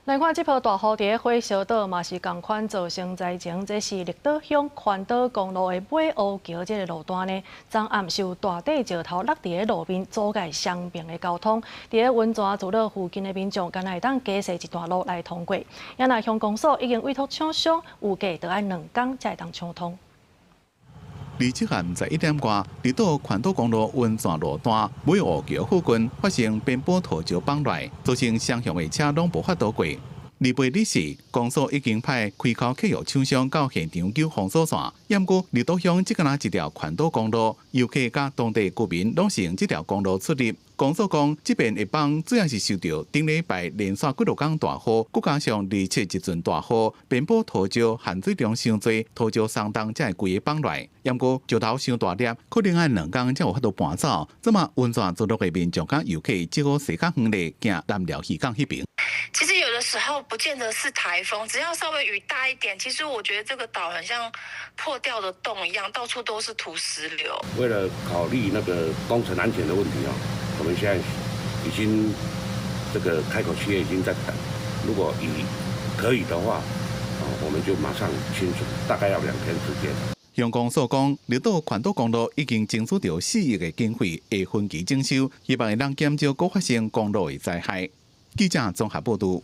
來看這波大雨佇咧火燒島嘛是仝款造成災情，這是綠島鄉環島公路的尾湖橋這个路段呢，昨暗是有大塊石頭落佇咧路面，阻礙雙爿的交通。佇咧溫泉聚落附近的民眾，敢若會當加設一段路來通過。也若鄉公所已經委託廠商，預計著愛2工才會當搶通。27暗11點外，綠島環島公路溫泉路段尾湖橋附近發生邊坡土石崩落，造成雙向的車攏無法度過。28日時，公所已經派開口客藥廠商到現場救封鎖線。毋過綠島鄉這敢若一條環島公路，遊客佮當地居民攏是用這條公路出入。公所講，這邊的崩主要是受著頂禮拜連續幾落工大雨，閣加上27一陣大雨，邊坡土石含水量傷濟，土石鬆動才會規个崩落。毋過石頭傷大粒，可能愛2工才有法度搬走。這馬溫泉聚落的民眾佮遊客只好踅較遠咧，行南寮漁港彼爿。其實有的時候不見得是颱風，只要稍微雨大一點，其實我覺得這個島很像破掉的洞一樣，到處都是土石流。為了考慮那個工程安全的問題啊，我們現在已經這個開口企業已經在等，如果雨可以的話，我們就馬上清除，大概要2天時間。鄉公所講，綠島環島公路已經爭取著4億的經費，會分期整修，希望會當減少閣發生公路的災害。記者綜合報導。